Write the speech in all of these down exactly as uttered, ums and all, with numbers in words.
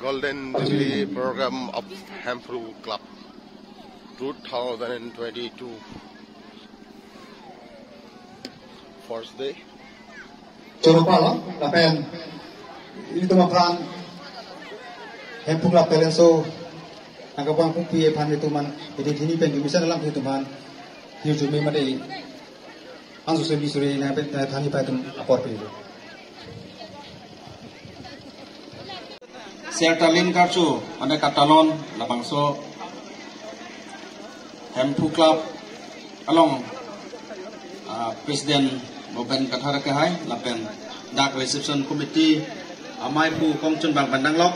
Golden Jubilee Program of Hemphu Club two thousand twenty-two, first day. Choro palo, lapen ilitum aphan Hemphu Club Talent Show nangkepangpungpi aphan ilitum aphan, jadi hini pen jumisen alam ilitum aphan hirjume mate, anso suri suri nangpethangji pen ilitum apor pilo. Serta lim karcho, mane katalon labangso Hemphu Club along, ah, President Boben Kathar akehai, lapen dak reception committee amei aphu kongchun bang pandang lok.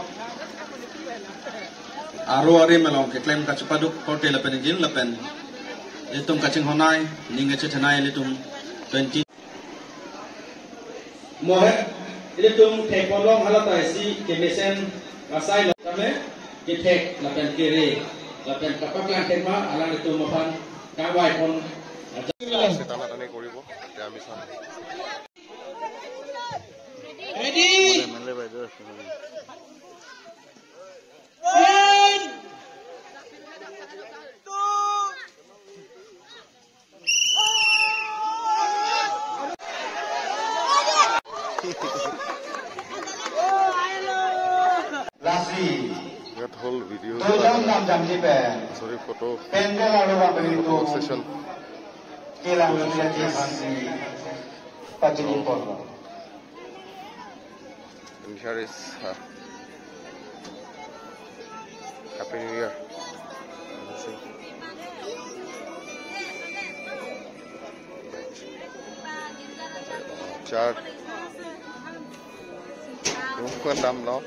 Aro arim along keklem kachepaduk korte lapen ingjin lapen ilitum kachinghon-ai, ning kachethan-ai ilitum twenty. Mohet ilitum thekponlong halatai si kemesen asai lo tame kethek lapen kere lapen kapaklang thekma alanglitum aphan kangvai pon. Sitana tani koribo, te ami sa. Ready? Lasi. That whole video. Dodam dam jamji pen. Sorry, photo. Pendel alo bang beri tu. Photo session. Kelang media dia fansi. Pajini pon. And here is, uh, Happy New Year. Let's see. Chart. Room kwan dam lo.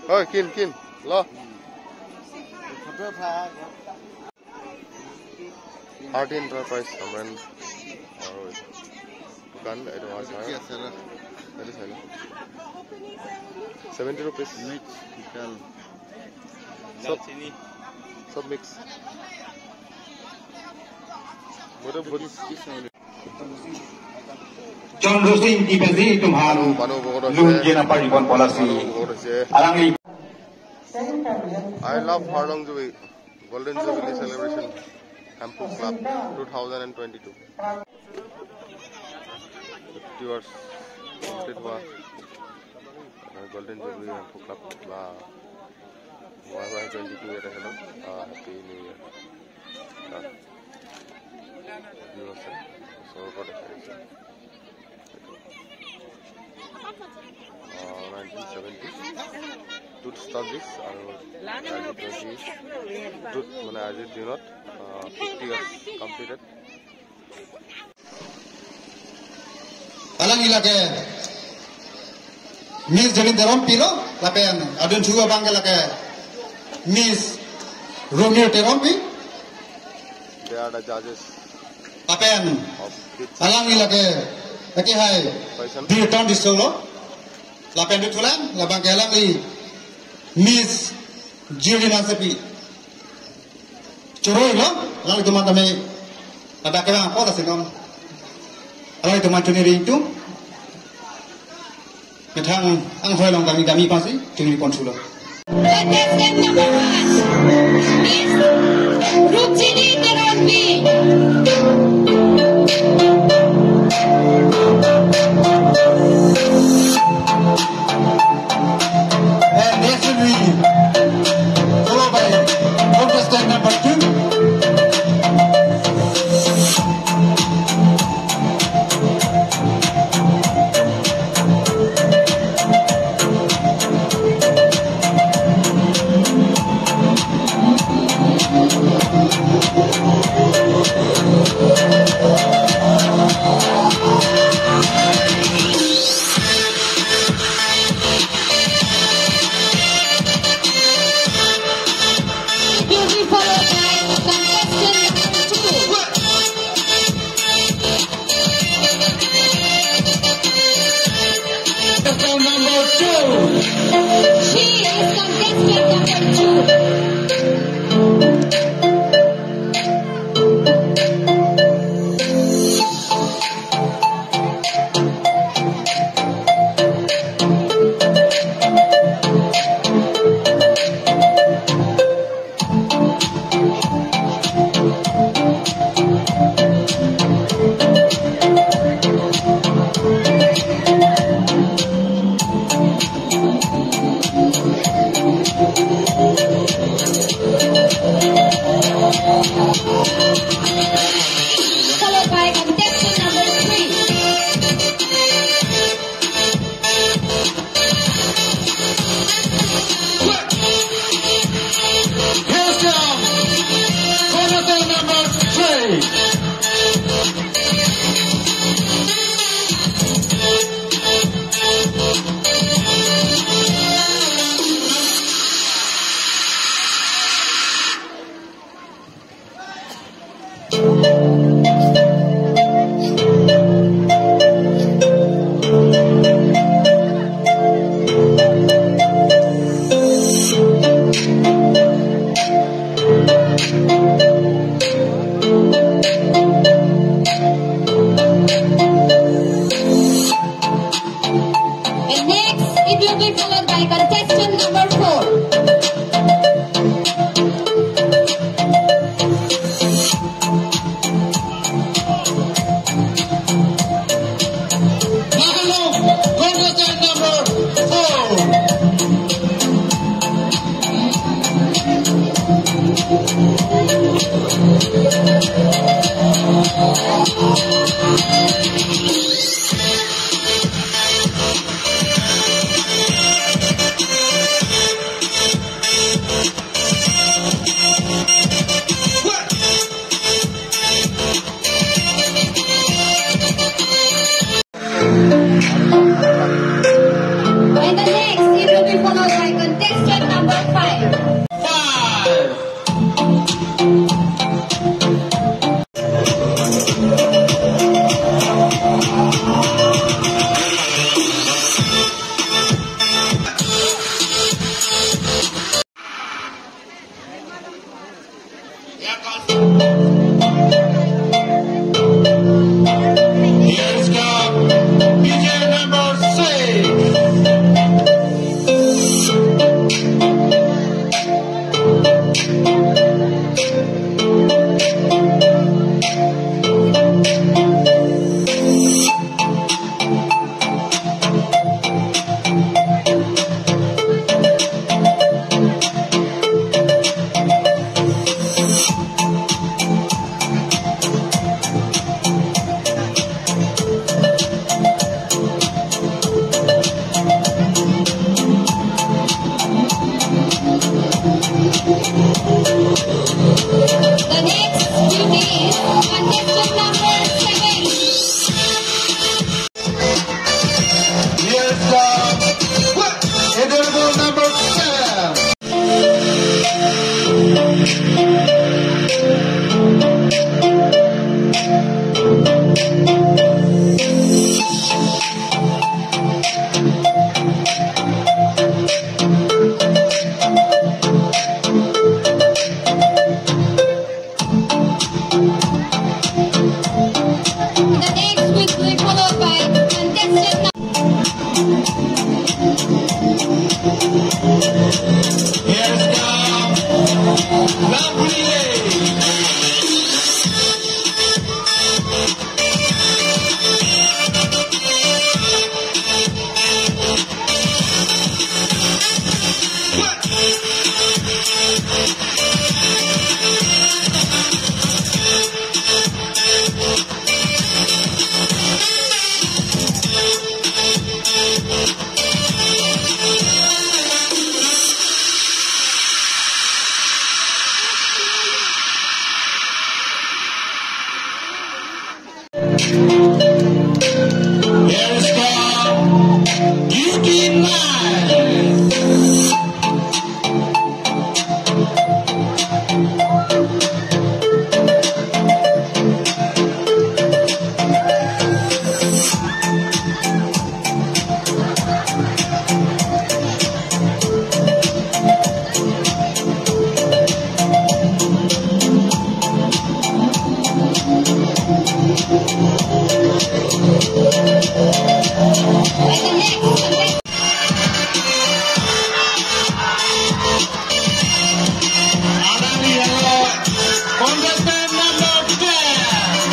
Oi, kin, kin. Lo. Heart Enterprise, amen. Aru dukan, itu asal. Itu asal. Seventy rupees. Mix, ikan. Sob, sob mix. Bodoh, bodoh. John Rosing, defense itum haru. Panu bodoh. Lun se. Jena pari pon polasi. Panu bodoh se. Alangli. I love Harlong Jubilee. Golden Jubilee Celebration, Hemphu Club two thousand twenty-two. Fifty years complete hua, uh, Golden Jubilee Hemphu Club la Y Y twenty-two eta helo, uh, Happy New Year. Uh, fifty years, uh, so what is it? Uh, nineteen seventy two ত start দিছে আৰু আজি টুৱেণ্টি টুত, মানে আজিৰ দিনত, uh, fifty years completed. Alangli lake Miss Jolin Terompi lo, lapen adun thu abang ke lake Miss Romeo Terompi. They are the judges. Lapen of kids. Alangli lake, lake hai. Paisa. Birton Tisso lo. Lapen duthulang, labang ke alangli Miss Julie Hansepi. Choroi lo, alanglitum tame. Ada kena apa kasih nom. Alanglitum chuniri itu. Methang anghoi along dami dami pasi, chuniri pon thulo. Contestant number one, Miss Rupchini Teronpi. And next will be followed by contestant number two. Contestant number two. She is contestant number two. Contestant number four. Contestant number four. And the next, it will be followed by contestant number five. Five. Here's come B J number six. The next beauty is contestant number seven. Here's the edible number seven. The next will be followed by contestant num- Here's the lovely lady. Here's the Yuki Nine. Contestant number ten.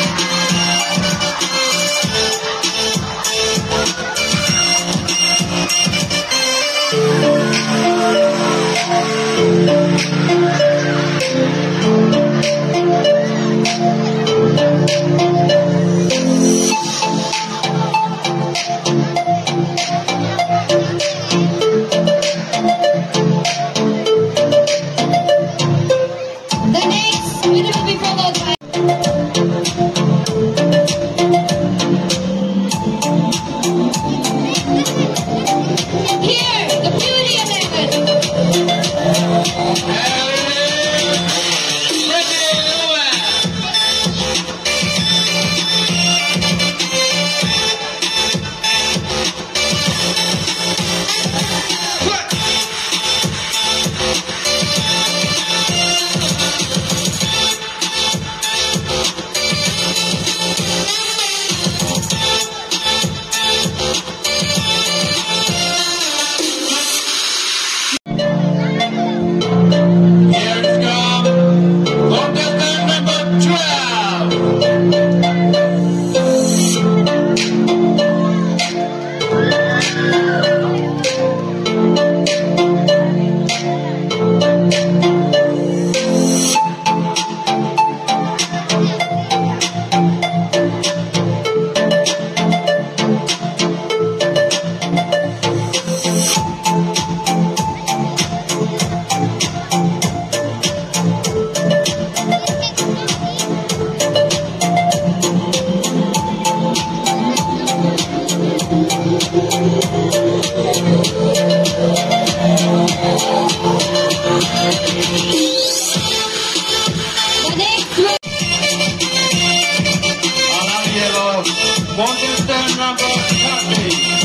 Number thirty.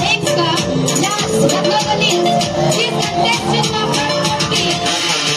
Next up, last but not the least, this contestant number fourteen.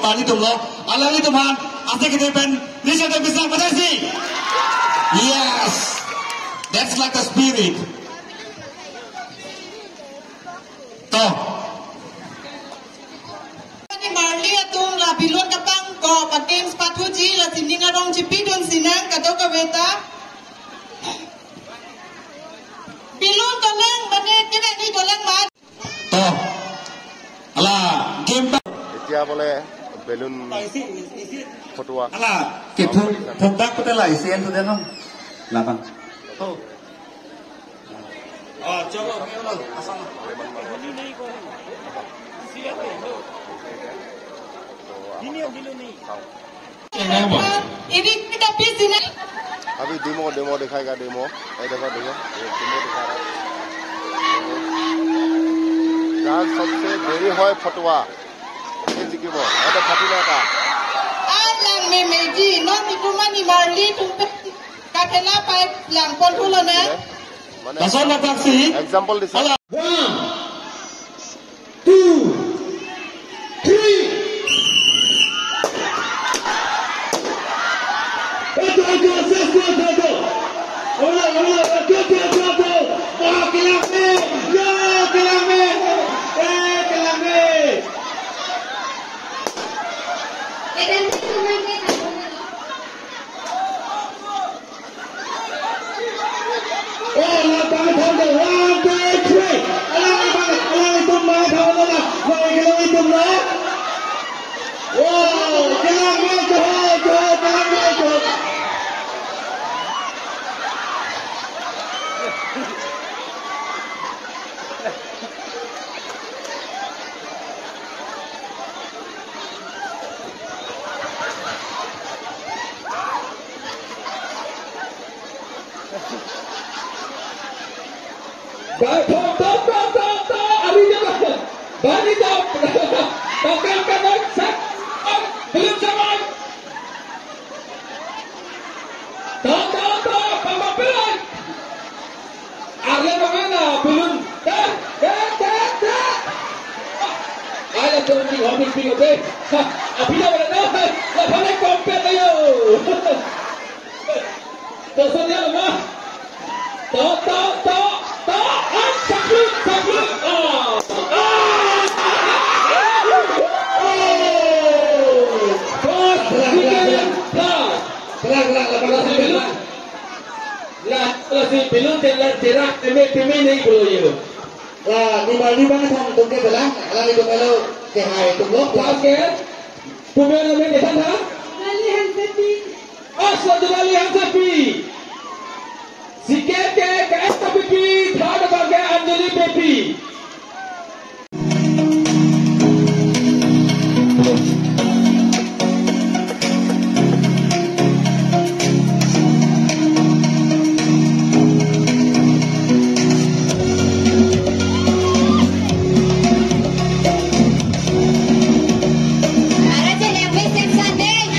Alanglitum lo, alanglitum aphan ajakite pen nelitum bisa patai si. Yes, that's like the spirit. To. Nimarli atum la balloon kapangkok, pa-teams pathuji, la sining arong chipidun sinang kadokave ta. Balloon tonang mane kena ni tonang mat. To, hala game ta. এতিয়া বোলে বেলুন ফটোৱা। Hala, ke phung, phung dak putela isi en tu deno. Labang. To. Oh, coba, oke, ulang. Asal. Ini yang dulu nih. Ini kita busy nih. अभी demo, demo दिखाएगा, डेमो। ये देखो, देखो, ये डेमो दिखा रहा है। যাৰ সবচে দেৰি হয় ফটোৱা, সি জিকিব। এইটো ফাটিলে এটা। Alang me meji, non itum nimarli atum pen kathela pai langpon thulo na. মানে, lason attack si. Example দিছে। Hala. One, two, three. Go, go, go, go, go, go, go. Ola, ola, go, go, go, go. Wah, kelang me. Ya, kelang me. Eh, kelang me. Oh, la bang thang de, one, two, three. Alang bang, alanglitum bang thang lo na. Bang kelanglitum na. Oh, kelang me, jo, jo, kelang me, jo. Bai, thom, thom, thom, thom, thom, ari jabatan. Bani thom. Thom, thom, thom, thom, sak, thom, belum sampai. Thom, thom, thom, pama pelai. Arle pamena belum. Dah, dah, dah, dah. Ayo, thom, thom, thom, thom, thom. Ha, apila wala dah. La pamai kompet ayo. Doson ya, ma. To, to, to, to. Ah, sakluk, sakluk. Ah. Oh. Bos, selang, selang, selang. Bos. Selang, selang, selang, selang, selang. La, la si balloon telar terak teme teme nei bro yo. La, nimarli bang thang tum ke belang, alanglitum alo kehai atum lo. Pas ke? Pumela me kesan ha? Diwali Hansepi. Asa Diwali Hansepi. Second ke K S P P, third abang ke Anjali Beypi. Ara cheleng me sen san dei.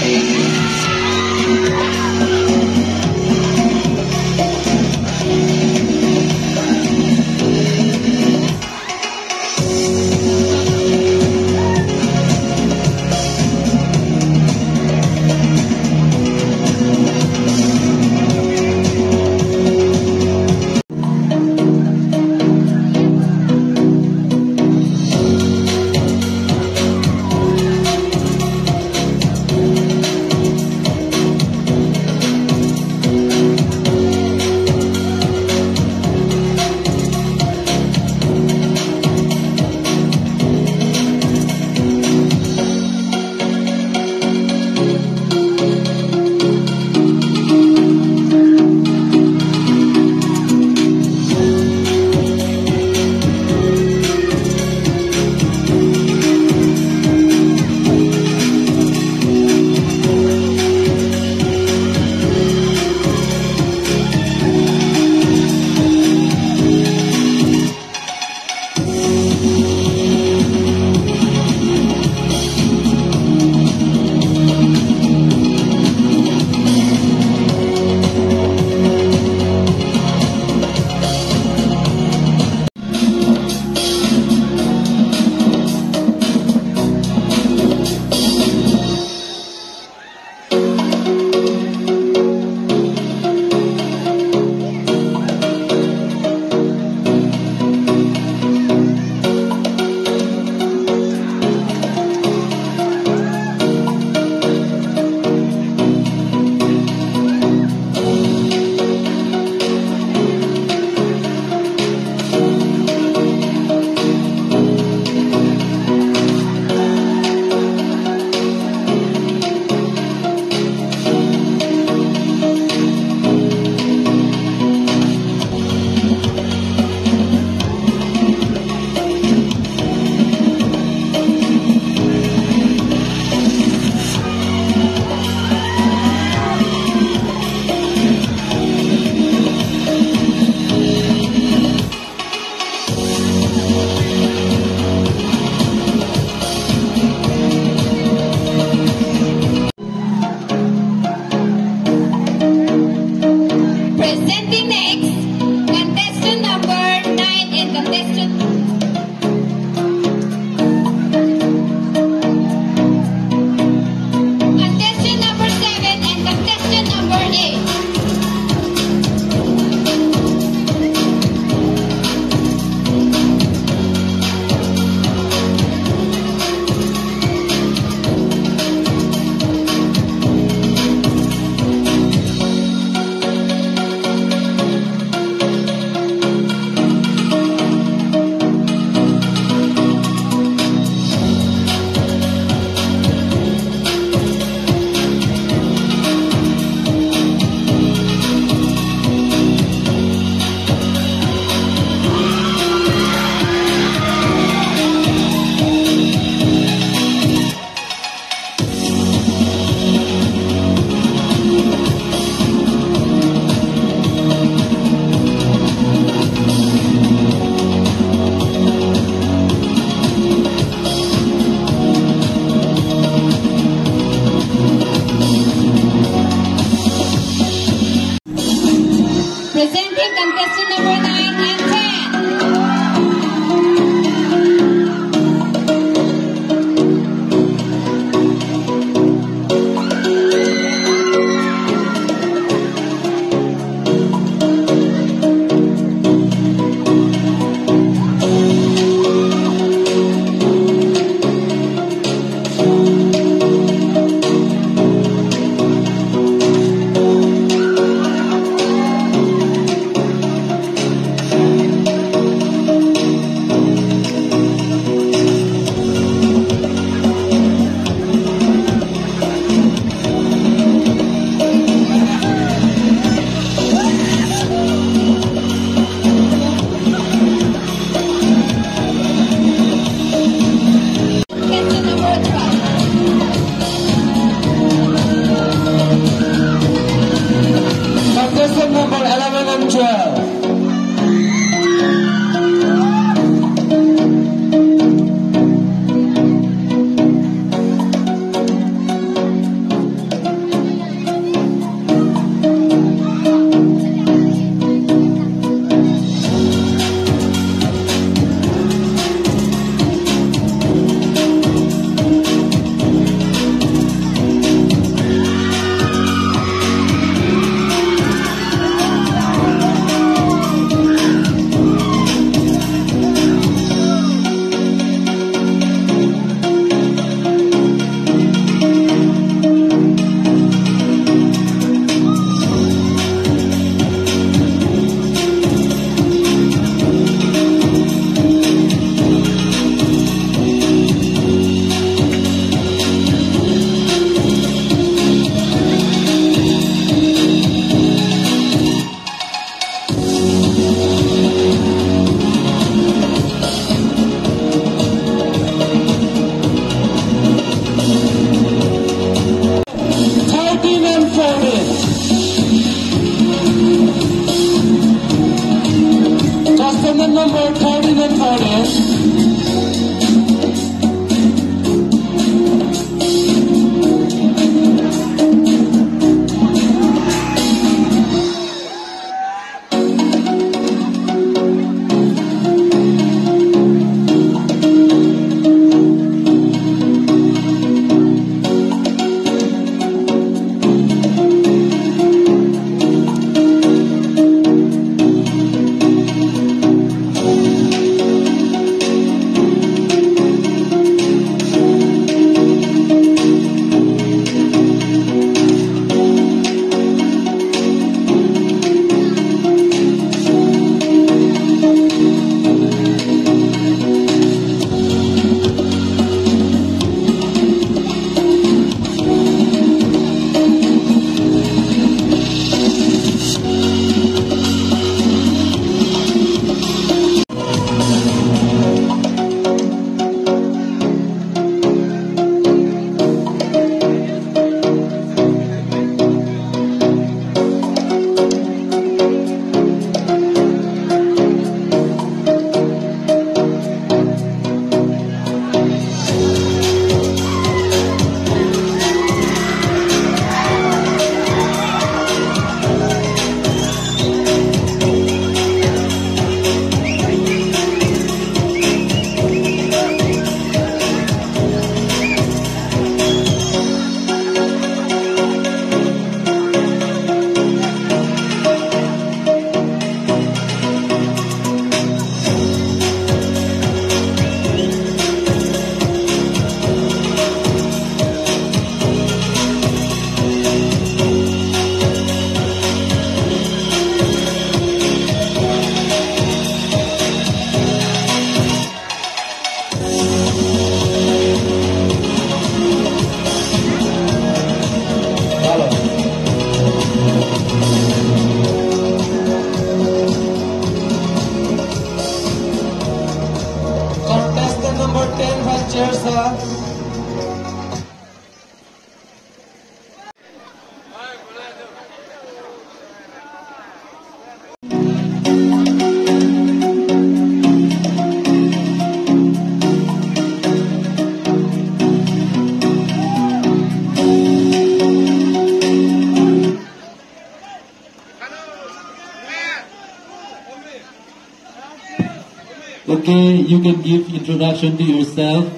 Okay, you can give introduction to yourself.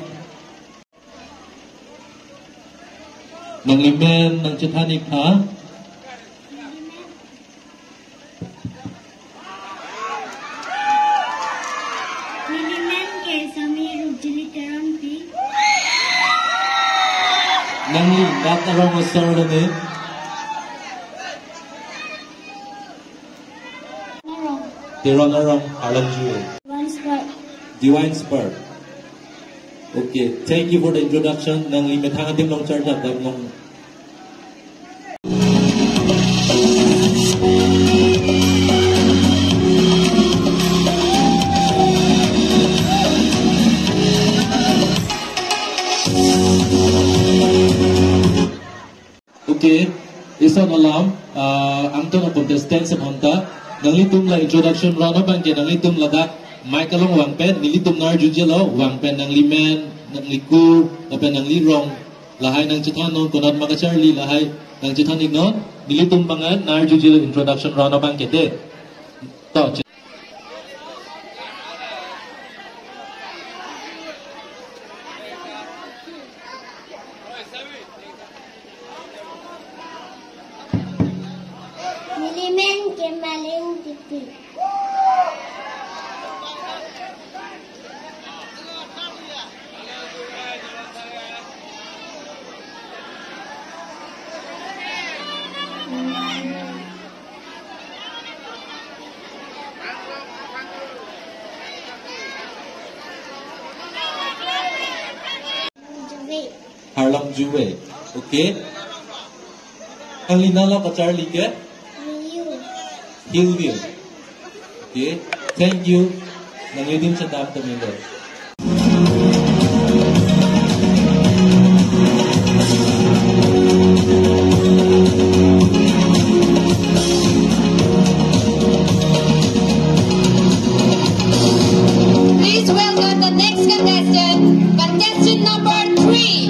Nanglimen, nangchethan ik tha. Nelimen ke Sami Rukjili Teronpi. Nangli dak arong asar lo ne? Arong. Teron arong, Harlem Jue. Divine Spark. Divine Spark. Okay, thank you for the introduction. Nangli methang adim along charjap dam long. Okay, ison alam, ah, angton a-contestant sephanta, nanglitum la introduction round abang ke nanglitum ladak mic along vang pen, nelitum nar jujelo, vang pen nanglimen, nanglikur, lapen nanglirong, lahai nangchethan non, konat ma kacharli, lahai nangchethan ik non, nelitum abang nar jujelo introduction round abang ke de. To, nelimen ke Malin Tipi. Harlem Jue. Okay. Nangli nalo kacharli ke? Hillview. Hillview. Okay. Thank you. Nangli adim chethan tame lo. Please welcome the next contestant, contestant number three.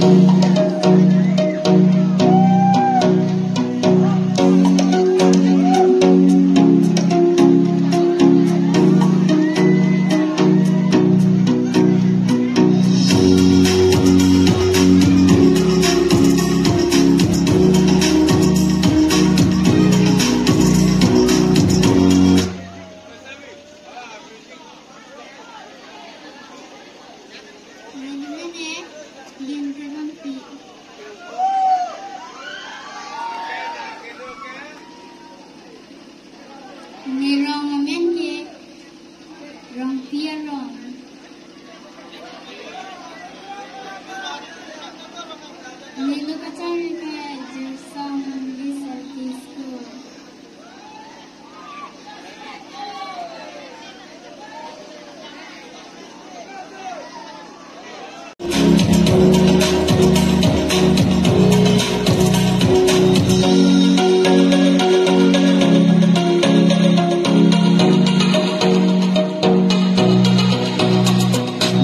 Nerong amen ke Rongpi arong. Nelo kacharli ke Jirsong English L P School.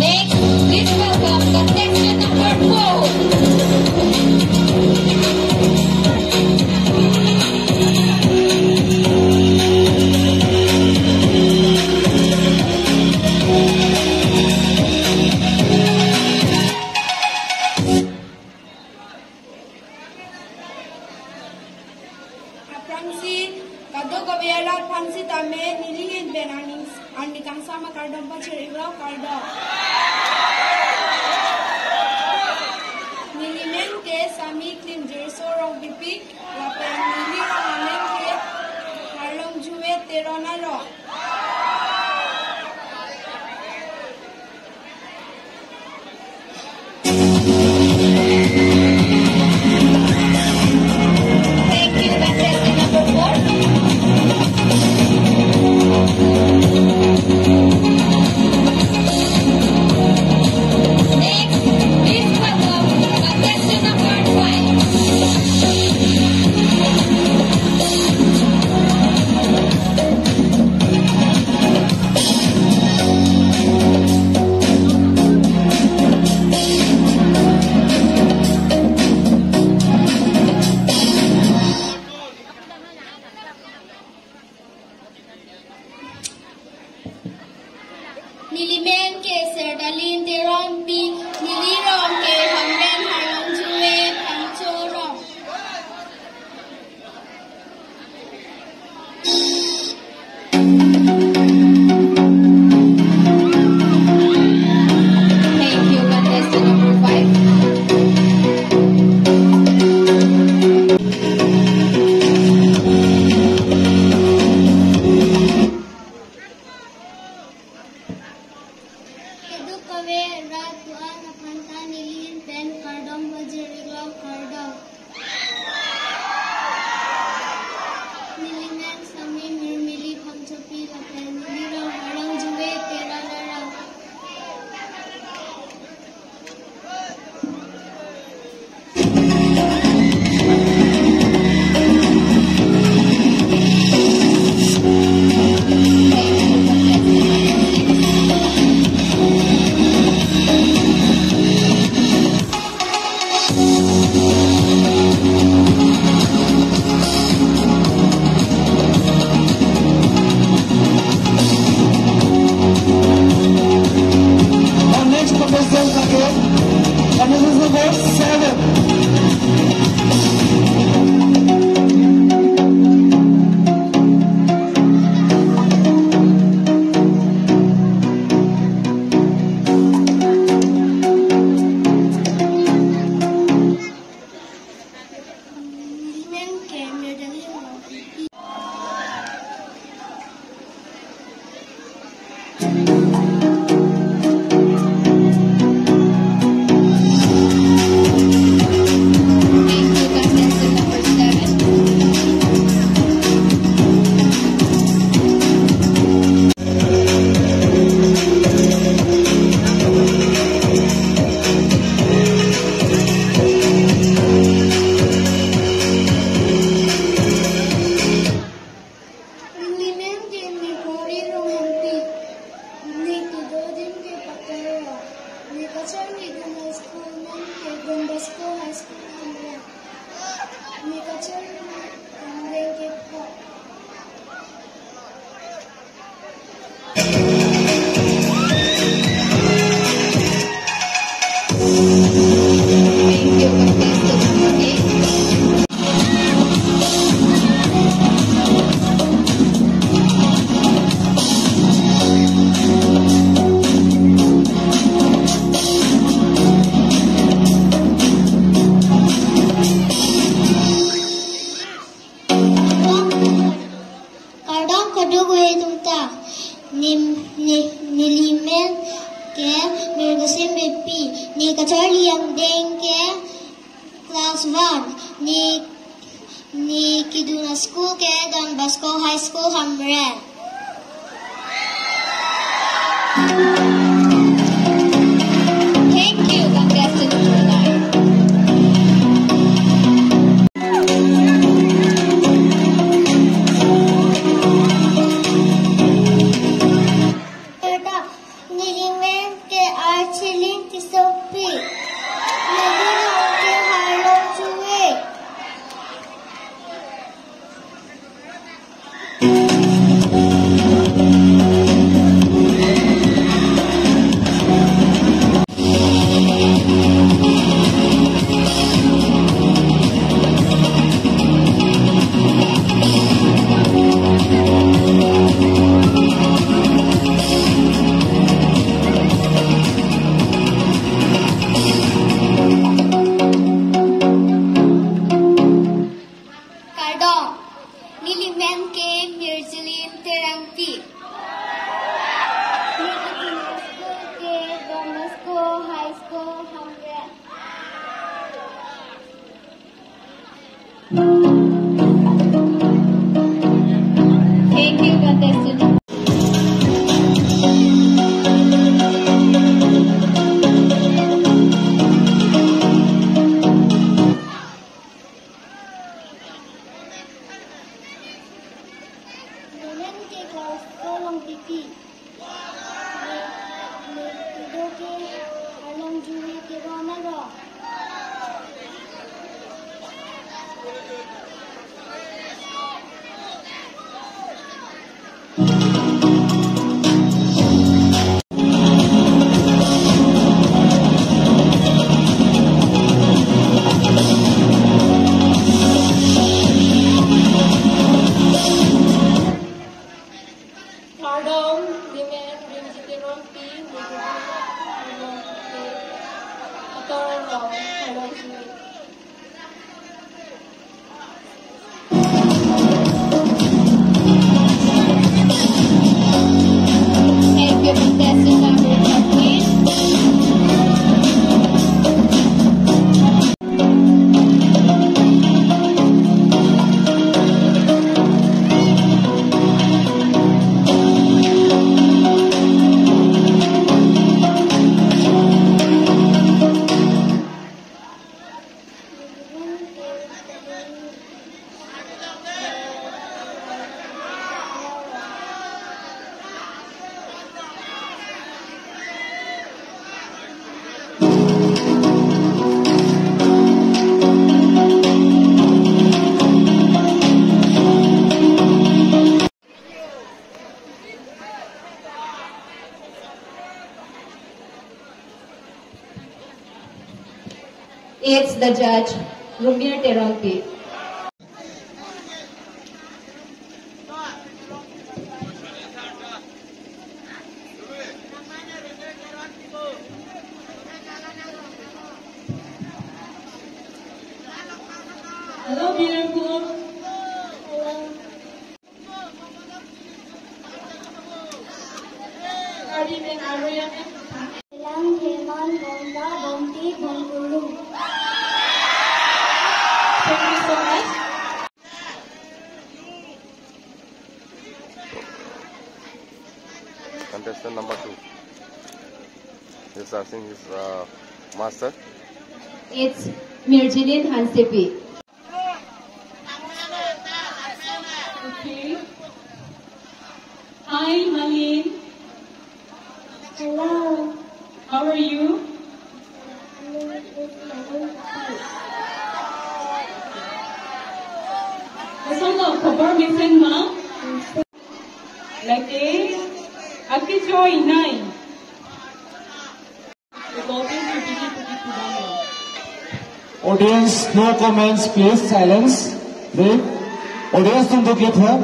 Next, please welcome contestant number four. Aphrangsi kadokave arat aphan sitame nelihin pen arni, arni kangsam akardom pachir-iklo, kardom. Nelimen ke Sami Klimjirso Rongpipi, lapen nelirong amen ke Harlem Jue Teron arong. Thank you, contestant number four. Next, please welcome contestant number five. Lin Teronpi, neli rong ke Hamren Harlongjuve Phangcho rong. Thank you, contestant number five. Keduk kave rat do-an aphan ta neli ahin pen kardom pajir-iklo, kardom. Neli men Sami Mirmili Phangchopi lapen neli rong Harlongjuve Teron arong. Our next contestant again, contestant number seven. Neli men ke Nipori Ronghangpi. Ne kedo adim ke Patarlo. Ne kacharli dun a-school men ke Don Bosco High School Hamren. Ne kacharli dun a-school men ke pho. Kardom kadokave atum ta. Ne, ne, neli men ke Mirgasem Beypi. Ne kacharli angdeng ke class one. Ne, ne kedun a-school ke Don Bosco High School Hamren. Thank you, contestant number nine. Kardom, neli men ke Archeline Tissopi. Neli rong ke Harlongjuve. Kardom, neli men ke Mirjilin Terangpi. Ne kedun a-school ke Don Bosco High School Hamren. Thank you, contestant. Neli men ke class four Longpipi. Ne, ne kedo ke Harlongjuve Teron arong. Next, the judge, Rumir Terangpi. Hello, beautiful. Party men are you? Lang Heman Bonda Bonti Bongkulu. Thank you so much. Contestant number two. He's asking his uh, master. It's Mirjilin Hansepi. Okay. Hi, Malin. Hello. How are you? Kosonlo, khobor mesen ma? Lake, ake joy nai. Audience, no comments, please, silence. Please. Audience, don't give her.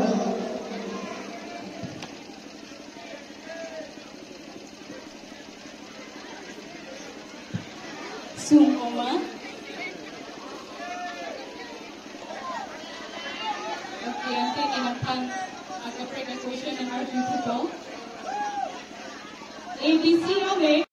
Sung oma. Okay, ante ke nangphan, ah, kaprek a-question and arju pupo. A B C ave.